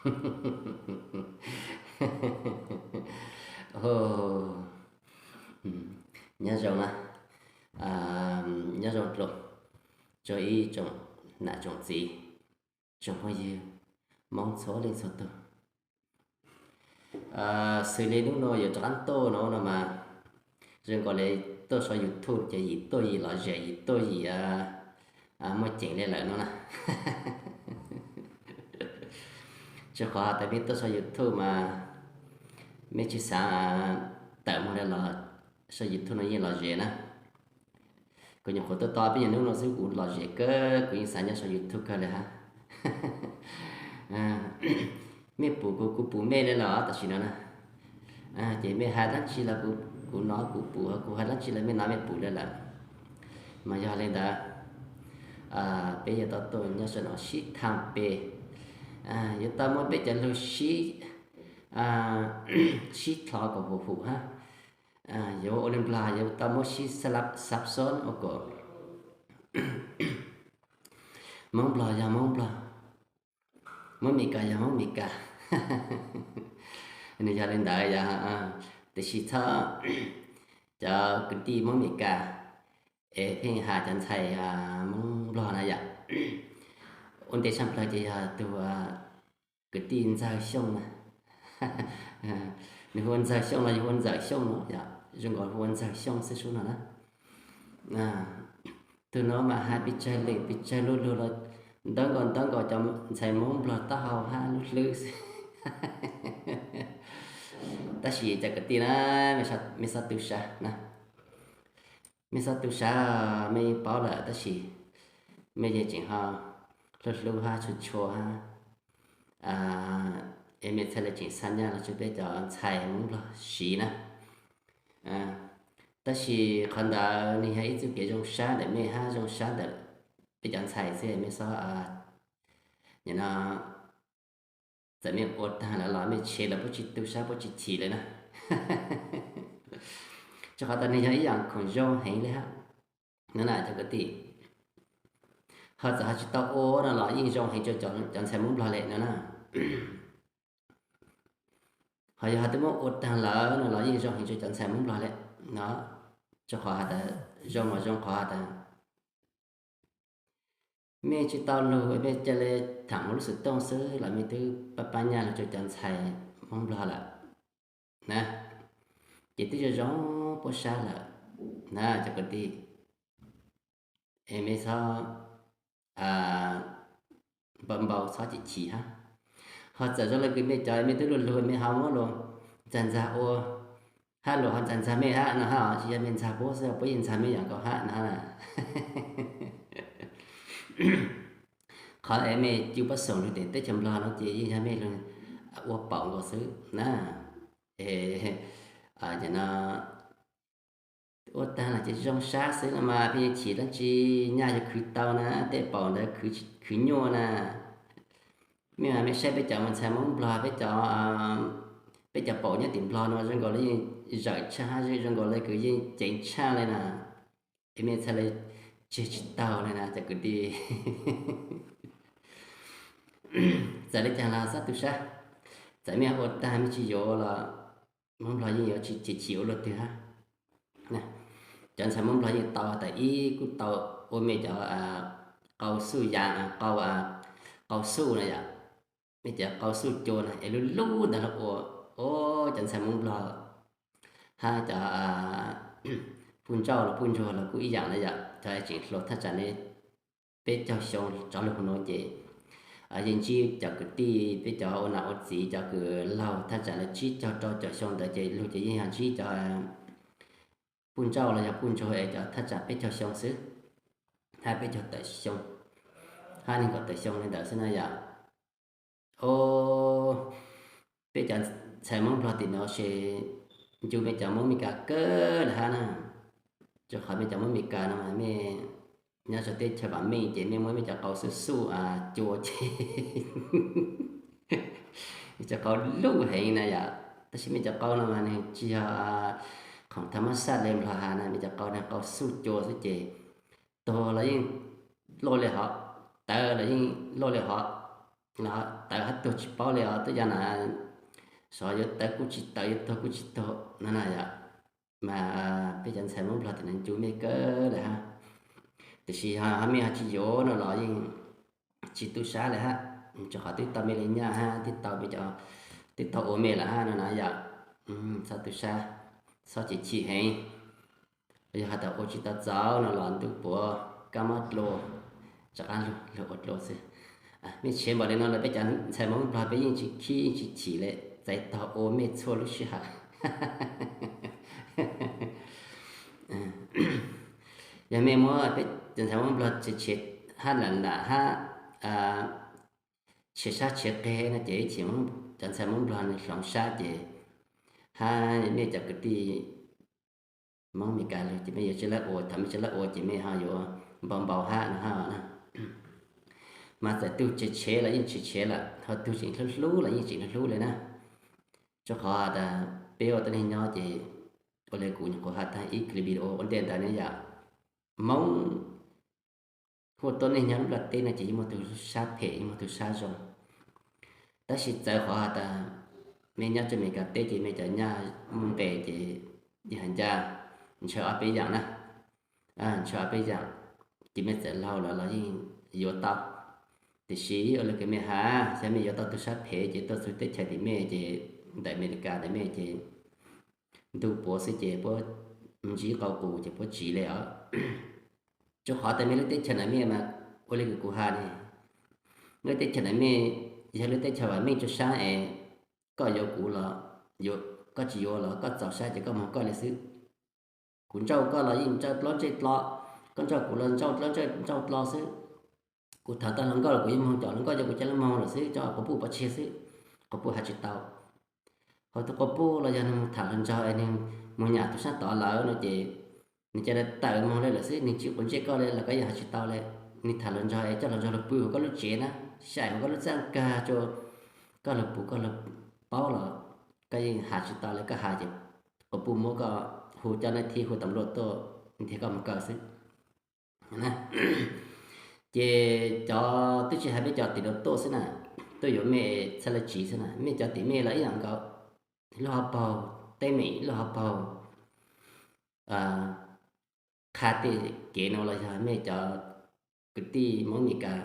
Ov, nyob zoo na, nyob zoo dlua, tsoom ib tsoom nam tsoom txiv, tsoom phooj ywg Hmoob txhua leej txhua tug. Xws li hnub no yuav rov qab tuaj no no mas, zoo nkaus li tuaj saum YouTube ces yim tuaj yim lom zem, yim tuaj yim muaj ceem li lawm no na. Tsis qhov tias mej tuaj saum YouTube mas mej tsis xav tawm moog le los saum YouTube no yeej lom zem na. Kuv nyuam qhuav tuaj tau peb nyuag hnub no xwb kuv lom zem kawg, kuv yeej xav nyob saum YouTube kawg li hab. Mej pum kuv, kuv pum mej li los tam sim no na. Ces mej hais dlaab tsi los kuv, kuv nov kuv pum, kuv hais dlaab tsi los mej nov mej pum li lawm. Mas yog li ntawd, peb yuav tau tuaj nyob saum no sib thaaj peg, yuav tau muab peb cov lug sib, sib tho kom huv huv hab. Yuav ua li Nplog yuav tau muab sib xab xab xob ua kom Hmoob Nplog yog Hmoob Nplog, Hmoob Meskas yog Hmoob Meskas. Nws yog li ntawd yog, tiam sis txhob, cov kwv tij Hmoob Meskas es pheej has cov ntxhais Hmoob Nplog na yom. Ua ntej tshaj plawg ces yog tug kwv tij Ntxawg Xyooj na. Nws hu ua Ntxawg Xyooj los yog hu ua Ntxawm Xyooj no yom, zoo nkaus hu ua Ntxawg Xyooj xwb sub no na. Tug no mas hais pes tsawg lwm pes tsawg lu lug los ntawv nkaus ntawv nkaus cov ntxhais Hmoob Nplog taub hau hab lub hlwb xwb. Tab sis cov kwv tij na, mej txhob tu sab na. Mej txhob tu sab, mej yeej paub lawm tab sis mej yeej tseem ho hlub hlub hab tshua tshua hab, es mej txhaj le tseem xa nyaj los rua peb cov ntxhais Hmoob Nplog siv na. Tab sis qhov ntawd nws yog ib txuj kev zoo sab ntawm mej hab zoo sab ntawm peb cov ntxhais xwb, mej txhob, nim no txawm mej ua taag lawm los mej tshev lawm puab tsis tu sab puab tsis chim lawm na. Rua qhov tas nws yog ib yaam khoom zoo heev le hab no na cov kwv tij. Ho txawm ho tsis tau ua no los yeej zoo heev rua cov ntxhais Hmoob Nplog le no na. Ho yog ho twb muab ua taag lawm no los yeej zoo heev rua cov ntxhais Hmoob Nplog le no. Rua qhov has tas zoo mas zoo qhov has tas mej tsis tau lug, mej ca le thaam moog lub xwm tooj xwb los mej twb pab pab nyaj lug rua cov ntxhais Hmoob Nplog lawm na. Ces twb zoo zoo puab sab lawm na cov kwv tij. Es mej txhob npau npau txhob chim chim hab. Ho txawm zoo le kws mej cov mej twb lug lug mej ho muab luas ntxag ntxag ua, hab luas ho ntxag ntxag mej hab no hab, tsis yog mej ntxag puab xwb, puab yeej ntxag mej yaam nkaus hab no na. Qhov es mej cu pab xoom lug tim teb chaws Nplog no ces yeej yog mej lug ua paum nkaus xwb na. Es no ua taag los ces zoo sab xwb no mas peb yeej chim dlaab tsi, nyaj yog khwv tau na, tej paum ntawd khwv nyuaj na. Mej mas mej saib peb cov mus ntxhais Hmoob Nplog, peb cov, peb cov paum nyob tim Nplog no zoo nkaus li yeej zawm tshaj hab zoo nkaus li kws yeej ceev tshaj le na. Es mej txhaj le tseg tsis taug le na cov kwv tij. Txawm le caag los txhob tu sab, txawm mej ua taag mej tsis yuav los Hmoob Nplog yeej yuav tsis chim ua luaj twg hab. Cov ntxhais Hmoob Nplog yeej tau tas ib kuj tau ua mej cov qau xuj ya, qau, qau xuj na yom, mej cov qau xuj cua na es lub lub ntawd los ua, o, cov ntxhais Hmoob Nplog hab cov puj ntsauj los puj ntsuag los kuj ib yaam na yom, cov tseem hluas thaj tsam li peb caug xyoo rov lug huv nuav ces yeej ntsib cov kwv tij, peb cov ua nam ua txiv cov kws laug thaj tsam li tsib caug rau caum xyoo ntawd ces lug ces yeej yog ntsib cov puj ntsauj los yog puj ntsuag es cov thaj tsam peb caug xyoo xwb, hab peb caug tawm xyoo, hab neeg nkaum tawm xyoo li ntawd xwb na yom. O, peb cov ntxhais Hmoob Nplog tim nuav ces ncu mej cov Hmoob Meskas kawg le hab na. Rua qhov mej cov Hmoob Meskas no mas mej nyob rua teb chaws vam meej ces mej muab mej cov qau xuj xuj cua ces cov qau luj heev na yom. Tab sis mej cov qau no mas nws tsis yog khoom tha mab saj le Nplog has na, mej cov qau nws qau xuj cua xwb ces tuag los yeej luj le hov, tawv los yeej luj le hov. los tawv hab tuag tsis paub li os, twb yog na, xyov yuav tawv kuj tsis tawv, yuav tuag kuj tsis tuag no na yom. Mas peb cov ntxhais Hmoob Nplog tias nws ncu mej kawg lawm hab, tiam sis ho mej ho tsis yuav no los yeej tsis tu sab li hab, rau qhov twb tau mej li nyaj hab, twb tau mej cov, twb tau ua mej lawm hab no na yom. Txhob tu sab, txhob chim chim heev. Yog has tas ua tsis tau txaus no los ntuj puav kab mob dlua, rov qab lug lug ua dlua xwb. Mej tshev npaum li no los peb cov ntxhais Hmoob Nplog peb yeej tsis khib yeej tsis chim li, txais tog ua mej txhua lub sij hawm. Yog mej muab peb cov ntxhais Hmoob Nplog tshev hab lam lam hab tshiav sab tshiav qeg no ces ib chim cov ntxhais Hmoob Nplog nws hloov sab ces hab mej cov kwv tij Hmoob Meskas lug ces mej yuav tsis lab ua, thaum mej tsis lab ua ces mej ho yuav npau npau hab no hab na. Mas txawm tug tshev tshev los yeej tshev tshev lawm, ho tug tseem hlub hlub los yeej tseem hlub hlub li na. Rau qhov tas peb ua tuab neeg nyob ces ua li kuv nyuam qhuav has tag ib clip video ua ntej ntawd ne yom, Hmoob ua tuab neeg nyob lub nplaj teb no ces yeej muaj tug sab phem yeej muaj tug sab zoo. Tab sis txawv qhov has tas mej nyob rau Meskas teb ces mej cov nyaj muaj nqis ces yeej has ncaj, ntshaw ob peb yaam na, ntshaw ob peb yaam, ces mej txawm laug lawm los yeej yuav tau. Tiam sis ua li kws mej has, yog mej yuav tau tug sab phem ces tuaj txug teb chaws tim mej ces, ntawm Amelikas ntawm mej ces ntuj puav xwb ces puab ntsib qau qus ces puab tsiv li os. Rau qhov tas mej lub teb chaws ntawm mej mas ua li kws kuv has ne, lub teb chaws ntawm mej yog lub teb chaws vam meej rua sab es koj yuav kuv los, koj tsis yuav los koj txaus sab ces koj moog koj li xwb. Kuv nrauj koj los yeej nrauj dlua ntsej dlua, koj nrauj kuv los nrauj dlua ntsej nrauj dlua xwb. Kuv tham tau hluas nkauj los kuv yeej moog cov hluas nkauj coj kuv coj lub moog lawm xwb, coj quas puj pov tseg xwb, quas puj has tsis tau. Ho tug quas puj los yog nwg moog tham hluas nraug es nwg moog nyam tug sab tod lawm no ces nwg ca le tawm moog le lawm xwb, nwg tsis quav ntsej koj le los koj yeej has tsis tau le. Nwg tham hluas nraug es coj hluas nraug lug pw huv koj lub tsev na, saim huv koj lub txaj kag rua koj lug pum koj lug paub los koj yeej has tsis tau le, koj has ces quas puj muab koj hu cov nab thib hu tam luaj tuaj ntiag koj moog kaw xwb. Ces cov twb tsis has peb cov tim nuav tuaj xwb na, tuaj yuav mej txhaj le tsiv xwb na, mej cov tim mej los ib yaam nkaus, lub hauv paug teeb meem, lub hauv paug qha tej kev nuav los yog mej cov kwv tij Hmoob Amelikas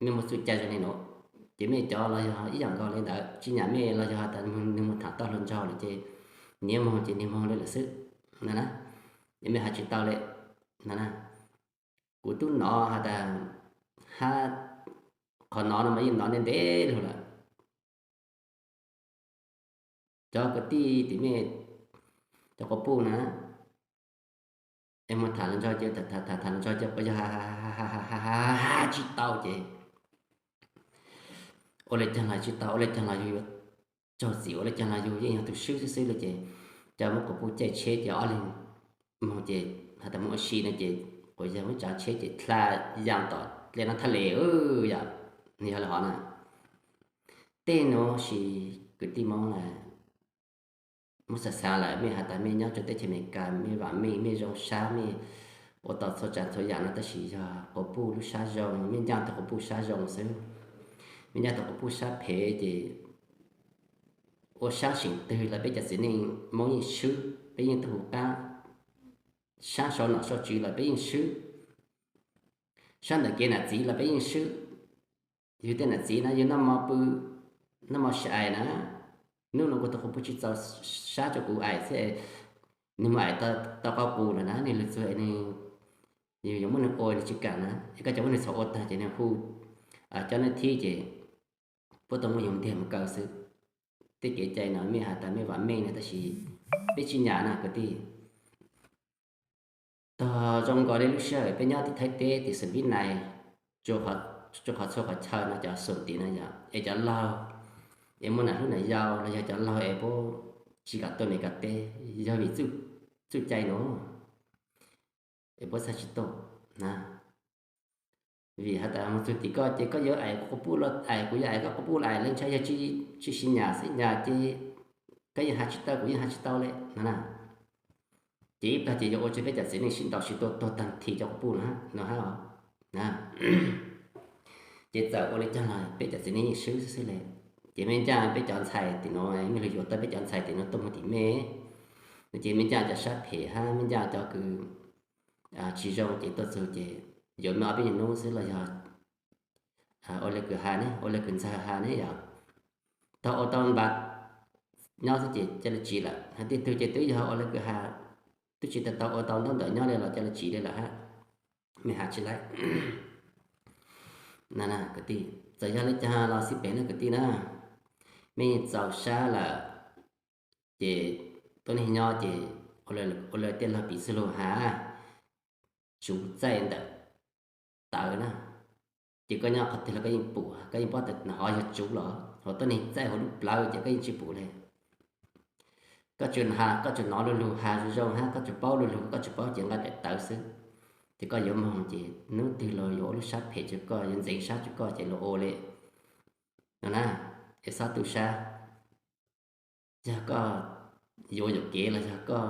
mej muaj txuj cai zoo li nuav, ces mej cov los yog ib yaam nkaus li ntawd, tsis nyam mej los yog tas nwg moog tham tau hluas nraug lawm ces nwg moog ces nwg moog le lawm xwb na, es mej has tsis tau le na. Kuv tub nov has tas, hab qhov nov no mas yeej nov ntev ntev lug lawm. Cov kwv tij tim mej, cov quas puj na, es moog tham hluas nraug ces tham tham hluas nraug ces quas yog has has tsis tau ces ua le caag los tsis tau, ua le caag los yug yuav raug txim, ua le caag los yug yeej yog tug swb xwb xwb le ces coj muab quas puj caij tsheb ces ob leeg moog ces has tas moog ua si no ces quas yog muab tsaav tsheb ces dlha yaa tom dlej nuav thaj le yom, nwg yog le hov na. Tej nuav sis kwv tij Moob na, muab xaav xaav lawm mej has tas mej nyob rua teb chaws Amelikas mej vaam meej, mej zoo sab, mej ua tau txhua tsav txhua yaam no tab sis yog quas puj lub sab zoo, mej ncaaj tug quas puj sab zoo xwb. Mej ncaaj tug quas puj sab phem ces ua saab seem twg los peb cov txiv neej Moob yeej swb, peb yeej tub huv qaab. Saab sau nom sau tswv los peb yeej swb, saab ntawm kev nam txiv los peb yeej swb. Yug tej nam txiv na yug noj mov pw, noj mov sib aim na, nub nua kuv tug quas puj tsis txaus sab rua kuv aim xwb, nwg moog aim tau qau qus lawm na nwg lug txug yug yuav muab nwg ua nwg tsis kaam na, es koj cov muab nwg txhom ua taag ces nwg hu cov nab thib ces puab tau muab yug ntiag moog kaw xwb. Tej kev cai no mej has tas mej vaam meej na tab sis peb tsis nyam na kwv tij. Tog zoo nkaus li lub sij hawm peb nyob tim Thaib teb tim Xam Vib Nais, rua qhov txhua qhov chaw no cov xoom tim no yog es cov laug es muaj nam hlub nam yau los yog cov laug es puab tsis kaam tuaj Meskas teb yog vim txuj cai nuav es puab txhaj tsis tuaj na. Vim has tas moog txug tim koj ces koj yuav aim quas puj los aim, kuv yuav aim koj quas puj los aim, le ntshai yog tsis sib nyam xwb, nyam ces koj yeej has tsis tau kuv yeej has tsis tau le no na. Ces ib plag ces yuav ua rua peb cov txiv neej sib ntaus sib tua tuag taag nthi cov quas puj no hab. Ces txawm ua li cas los peb cov txiv neej yeej swb xwb xwb le. Ces me ncaj peb cov ntxhais tim no, mej lug yuav tau peb cov ntxhais tim no tuaj mus tim mej no, ces me ncaj cov sab phem hab me ncaj cov kws tsis zoo ces tuaj txug ces yuav mej ob peb nyuag nub xwb los yog ua le kws has ne, ua le kws ntxawg has ne yog tau ua tau npav nyob xwb ces ca le tsiv lawm. Hab tej tug ces twb yog ua le kws has, twb tsis tau tau ua tau ntaub ntawv nyob le los ca le tsiv le lawm hab. Mej has tsis laib na kwv tij. Txawm yog le caag los xij pem na kwv tij na, mej txaus sab lawm ces tuab neeg nyob ces ua le tij laug piv txwv lug has, tsuv txaij ntawm tawv na, ces koj nyob qhov twg los koj yeej pum, koj yeej paub tas hov yog tsuv los hov tuab neeg txaij hauv lub plawv ces koj yeej tsis pum le. Koj tsuas has, koj tsuas nov lug lug has zoo zoo hab koj tsuas paub lug lug, koj tsuas paub ces nqa daim tawv xwb. Ces koj yuav moog ces nub twg los yuav ua lub sab phem rua koj, yuav ntxeev sab rua koj ces luag ua le no na. Es xob tu sab, yog koj yuav yuam kev los yog koj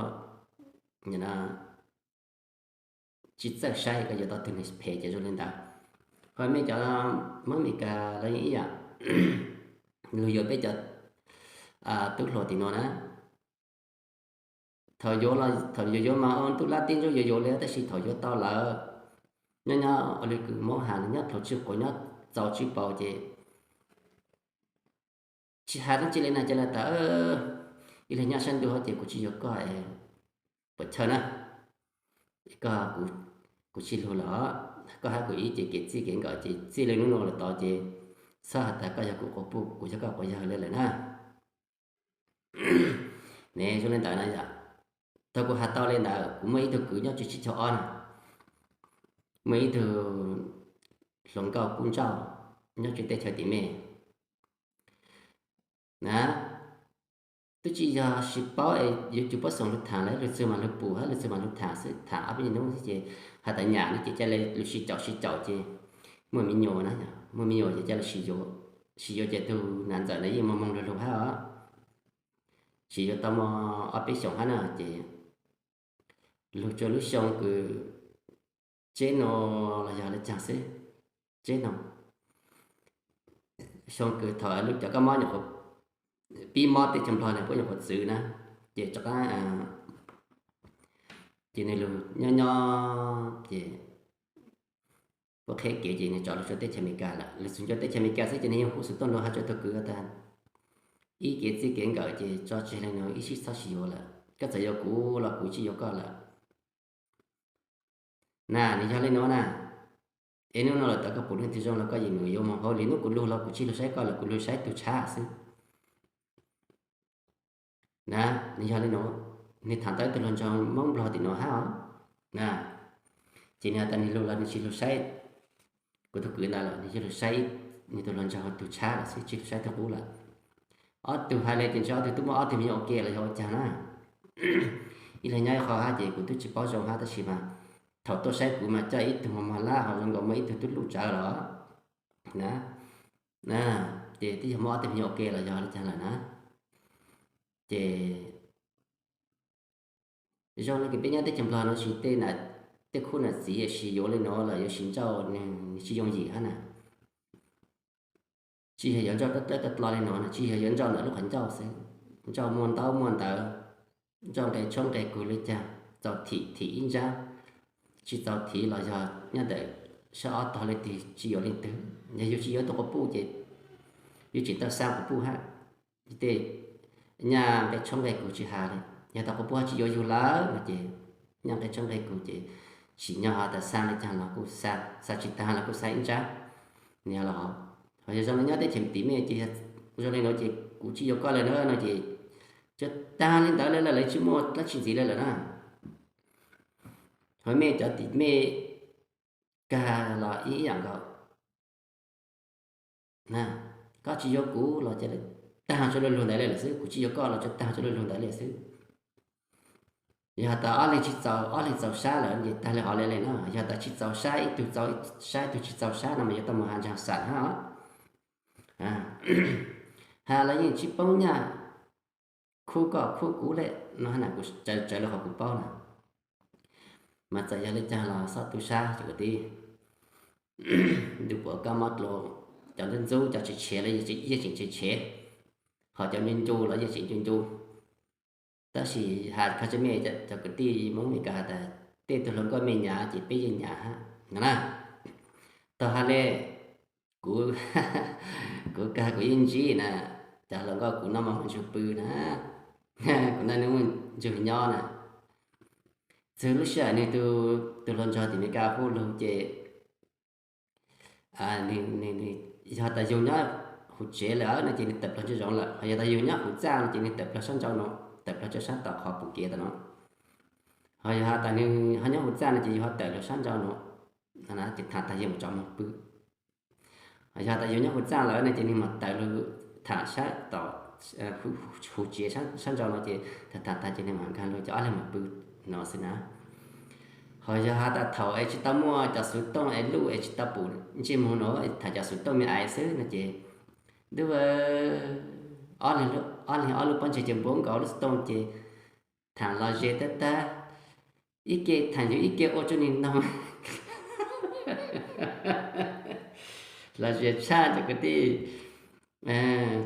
tsis txawj saib koj yuav tau tug neeg phem ces zoo le ntawd. Ho mej cov Hmoob Amelikas los yeej ib yam, luag yuav peb cov tub hluas tim no na, thaum yuav, thaum yuav yuav mas ua ntuj lab teb ntsuab yuav yuav le, tab sis thaum yuav tau lawm, nyob nyob ua le kws Hmoob has nyob dlhau tsis quav nyob txaus tsis paus ces tsis has dlaab tsi le na, ca le tas ib leeg nyob saib ntuj hab ces kuv tsis yuav koj es puas chawj na, koj, kuv tsis lug lawm, koj hab kuv ib ce kev txij kev nkawm ces txij le nub nuav lawm tod ces txhob has tas koj yog kuv quas puj kuv yog koj quas yawg le lawm na. Ne zoo le ntawd na yom. Thaum kuv has tau le ntawd kuv muaj ib tug kwv nyob tsev tsib caug ob na, muaj ib tug hluas nkauj kub ntsauj nyob tsev teb chaws tim mej na, twb tsis yog tsis paub es yuav cug pob xoom lug thaam lawm, lug txug mas lug pum hab lug txug mas lug thaam xwb, thaam ob peb nyuag nub xwb ces has tas nyam no ces ca le lug sib caum sib caum ces muaj me nyuam na, muaj me nyuam ces ca le sib yuav, sib yuav ces tug nam ntxawm na yeej moog moog lug lug hab os, sib yuav tau moog ob peb xyoos hab na ces lug tsua lub xyoo kws tseb no los yog le caag xwb, tseb no xyoo kws thaum lub cov kab mob nyuam qhuav pib mob teb chaws Nplog na puab nyuam qhuav txwv na, ces rov qab ces nwg lug nyob nyob ces puab qheb kev ces nwg rov lug rua teb chaws Amelikas lawm. Lug txug rua teb chaws Amelikas xwb ces nwg yeej hu xov tooj lug has rua tug kwv tas ib kev txij kev nkawm ces tso tseg le nuav, ib sib txhob sib yuav lawm, koj txawm yuav kuv los kuv tsis yuav koj lawm na. Nwg yog le nuav na, es nub no lawm tod koj pum leej twg zoo los koj yeem yuav moog hauv li. Nub kuv lug los kuv tsis lug saib koj lawm, kuv lug saib tug tshab xwb na. Nwg yog le nuav, nwg thaam tau ib tug hluas nraug Moob Nplog tim nuav hab os na, ces nwg has tas nwg lug los nwg tsis lug saib kuv tug kwv ntawd lawm, nwg yog lug saib nwg tug hluas nraug tug tshab lawm xwb, tsis lug saib tug qub lawm. Ob tug has le ces ntshe ob tug tub muaj ob tug me nyuam ua ke los yog ua caag na. Ib leeg nyob ib qho hab ces kuv twb tsis paub zoo hab, tab sis mas thaum tuaj saib kuv mas coj ib tug mos mos lab ho zoo nkaus muaj ib tug tub luj tsawv los na. Ces twb yog muaj ob tug me nyuam ua ke los yog le caag lawm na. Ces zoo le kws peb nyob teb chaws Nplog no sis tej nam, tej khub nam txiv yuav sis yuav le nuav los yuav sis nrauj nwg tsis yooj yim hab na. Tsis yog yuav nrauj dlawb dlawb dlo dlo le nuav na, tsis yog yuav nrauj ntawm lub qhov ncauj xwb, nrauj muaj ntaub muaj ntawv, nrauj nqe tshoob nqe kug le caag, txaus thim thim ib nrab, tsis txaus thim los yog nyob ntawm sab ob tog leej twg tsis yuav leej twg. Yog yug tsis yuav tug quas puj ces yug tseem tau xaa quas puj hab. Tej nyaj nqe tshoob nqe kug tsis has le, yog tau quas puj hab tsis yuav yug lawm no ces nyaj nqe tshoob nqe kug ces tsim nyog has tas xaa le caag los kuj xaa, xaa tsis taag los kuj xaa ib nrab. Nws yog los, ho yog zoo le nyob teb chaws tim mej ces zoo le nuav ces kuv tsis yuav koj lawm na no ces tsuas taag le ntawd le lawm, lawv tsis muaj dlaab tsi ntxiv le lawm na. Ho mej cov tim mej kag los ib yam nkaus na, koj tsis yuav kuv los ces taag rua lug lug ntawd le lawm xwb, kuv tsis yuav koj los tsuas taag rua lug lug ntawd le xwb. Yog has tas ob leeg tsis txaus, ob leeg txaus sab lawm ces taag le hov le le na. Yog tas tsis txaus sab, ib tug txaus sab ib tug tsis txaus sab no mas yuav tau mus has nraag xam hab os. Has los yeej tsis paub nyaj, khub koj khub kuv le no hab na, kuv tsaws le qhov kuv paub na. Mas txawm yog le caag los xob tu sab cov kwv tij. Ntuj puas kab mob dlua, cov ntxub ntxub, cov tshev tshev los yeej tseem tshev tshev, ho cov ncu ncu los yeej tseem ncu ncu. Tab sis has qhia rau mej cov kwv tij Hmoob Meskas has tas tej tug hluas nkauj mej nyam ces peb yeej nyam hab no na. Tau has le, kuv, kuv kag kuv yeej ntsib na, cov hluas nkauj kuv noj mov muaj ntsug pw na, kuv noj nub muaj ntsug nyob na. Txug lub sij hawm nwg tug hluas nraug tim Meskas hu lug ces yog tas yug nyob huv tsev lawm no ces nwg tawm plaws ntsug zoov lawm, ho yog tas yug nyob huv txaj no ces nwg tawm plaws sab nraud no, tawm plaws rua sab tom qhov pum kev tom no. Ho yog has tas nwg ho nyob huv txaj no ces yug ho tawm lug sab nraud no, ces tham tag yug mus tso moog pw. Ho yog tas yug nyob huv txaj lawm no ces nwg mam tawm lug tham sab tom huv tsev sab nraud no ces tham tham tag ces nwg mam nkag lug cov ob leeg mam pw no xwb na. Ho yog has tas thaum es tsis tau muaj cov xuv tooj es luj es tsis tau pum ntsej muag no, tham cov xuv tooj me ais xwb no ces ntuj, ob leeg ob lub pob ntseg ces npuab nkaus lub xuv tooj ces tham los zes tag tag, ib ke tham yug ib ke ua tsuj nwg noog. Los zes tshaj cov kwv tij.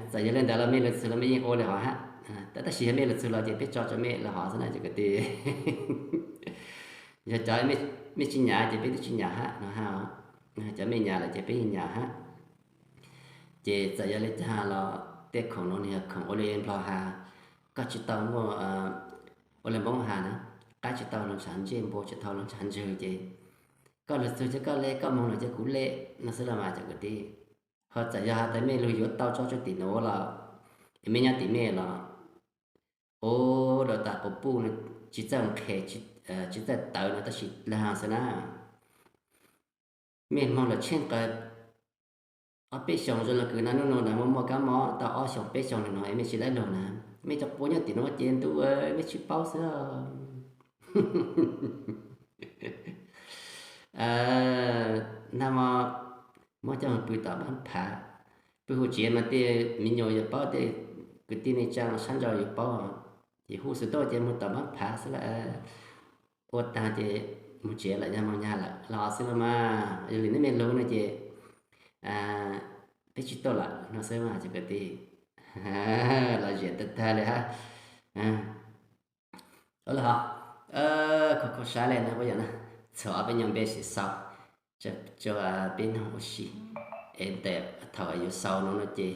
Txawm yog le ntawd los mej lug txug los mej yeej ua le hov hab, tab sis yog mej lug txug los ces peb tso rua mej lug hov xwb na cov kwv tij. Yog cov mej tsis nyam ces peb twb tsis nyam hab no hab. Cov mej nyam lawm ces peb yeej nyam hab. Ces txawm yog le caag los tej khoom no nwg yog khoom ua le Nplog has, koj tsis tau muaj, ua le Hmoob has na, qaib tsis tau hluas ntshav ntsej, npua tsis tau hluas ntshav ntsug ces koj lug txug ces koj le, koj moog lug ces kuv le no xwb los mas cov kwv tij. Ho txawm yog has tas mej lug yuav tau tso rua tim nuav los, es mej nyob tim mej los, ua rau tas quas puj no tsis txawj nqhes, tsis txawj tawv no tab sis lag xwb na. Mej moog lug tsheej qas ob peb xyoos zoo le kws nub nua na muaj muaj kab mob tau ob xyoos peb xyoos le no es mej tsis laib lug na, mej cov quas nyob tim nuav ces ntuj, mej tsis paub xwb. Nag hmo muab coj moog pw tom npab phav, pw huv tsev mas tej me nyuam yuav paub, tej kwv tij neej tsaa sab nraud yuav paub, ces hu xuv tooj ces moog tom npab phav xwb lawm. Ua taag ces moog tsev lawm, nyag moog nyag lawm los xwb los mas. Yog li neb mej lug no ces peb tsis tuaj lawm no xwb mas cov kwv tij. Los ziam tag tag li hab. Ua le hov, kho kho sab le no puab yog na, txhua ob peb nyuag npe xim xaus rua peb noog ua si, es ntawm thaum yuav xaus no no ces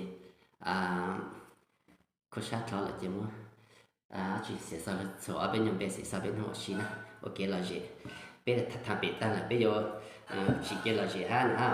kho sab dlhau lawm ces muab tsi xim xaus, txhua ob peb nyuag npe xim xaus peb noog ua si na, ua kev lom zem. Peb thaam pem taag lawm peb yuav tsim kev lom zem hab na.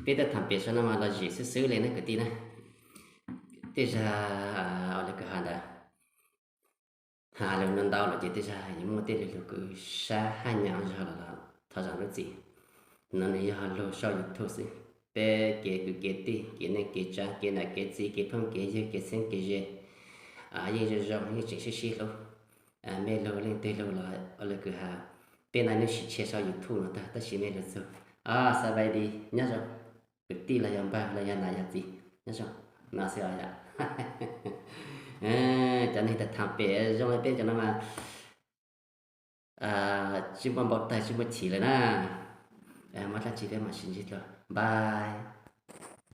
Peb tej tham pem saum no mas los zem xwb xwb li na kwv tij na. Tej zag ua li kwv ha ntawd, ha lug ntau ntau los ces tej zag yuav muaj tej lug lug kws sab hab nyam zog los thov zam lub txim. No nws yog lug sau YouTube xwb. Peb kev kwv kev tij, kev neej kev tsav, kev nam kev txiv, kev phooj kev ywg, kev txheeb kev ze, yeej zoo zoo, yeej tseem sib sib hlub. Mej lug leej twg lug los ua li kwv ha, peb naj nub sim tshiab sau YouTube no tag tab sis mej lug txug. Xab npais di, nyob zoo. Kwv tij los yog npawg los yog nam yog txiv, nyob zoo. No xwb os yom. Cov neeg tham pem zoo li peb cov no mas tsis muaj npau taws tsis muaj chim lawm na. Muaj dlaab tsi peb mam sib ntsib dlua. Npais.